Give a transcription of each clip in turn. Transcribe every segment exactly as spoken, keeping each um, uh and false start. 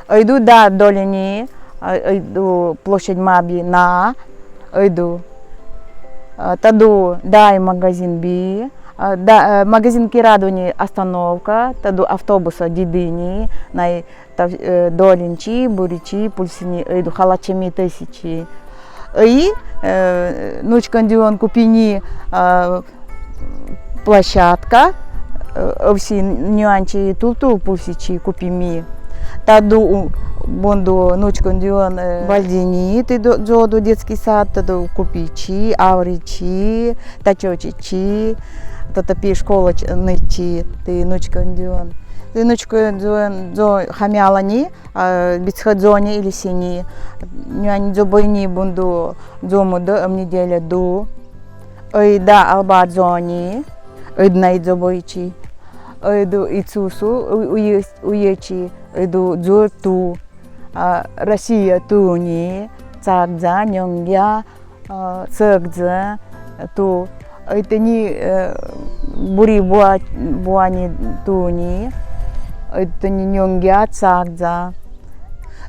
Ой ду даи долини, ой ду площадь Маби на, ой ду. Тадо даи магазин би, магазин Керадуни остановка, тадо автобуса дидини, най та долинчи, буричи, пульсини, ой ду халачами тесичи. Ой, нучкон дюон купини площадка, овси нюанчи тулту пульсичи купими. Тадо бунду нучкон дюон бальдини, ті дзоду детский сад, тадо купичи, авричи, тачочичи, тата пи школа нитчи, ті нучкон дюон. Ті нучкон дюон дзо хамялани, бицхе дзони или сини. Нюани дзобойни бунду дзумуду, ам неделя ду. Ой да алба дзони, ой д най дзобойчи. Ой ду ицусу уечи, ой ду дзур ту. Россия туни, цагдза, нёнгья, цагдза ту. Ой тани бури буани туни. Ой тани нёнгья, цагдза.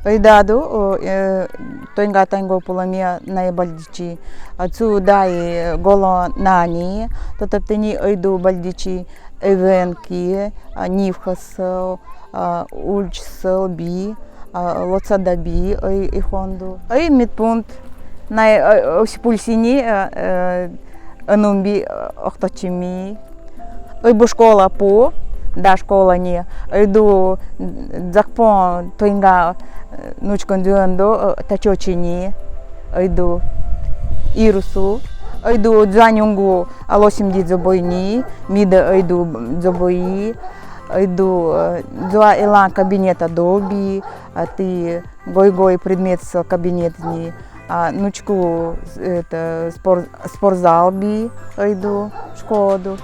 Ой даду Тойнга Тайнго Пуламе най бальдичи. Цу дай голо нани, тата тани ой ду бальдичи эвенки, нивхасал, ульчсал би, лоца да би, ой ихонду. Ой медпункт, най ой си пульсини, анумби охточими. Ой бу школа пу, да школани, ой ду дзакпон Тойнга нучкон дюондо тачочини, ой ду ирусу, ой ду дзуани унгу алосимди дзобойни, ми да ой ду дзобойи, ой ду дзуа илан кабинета доби, ті гой-гой предметса кабинетни, нучку спортзал би, ой ду шкоду.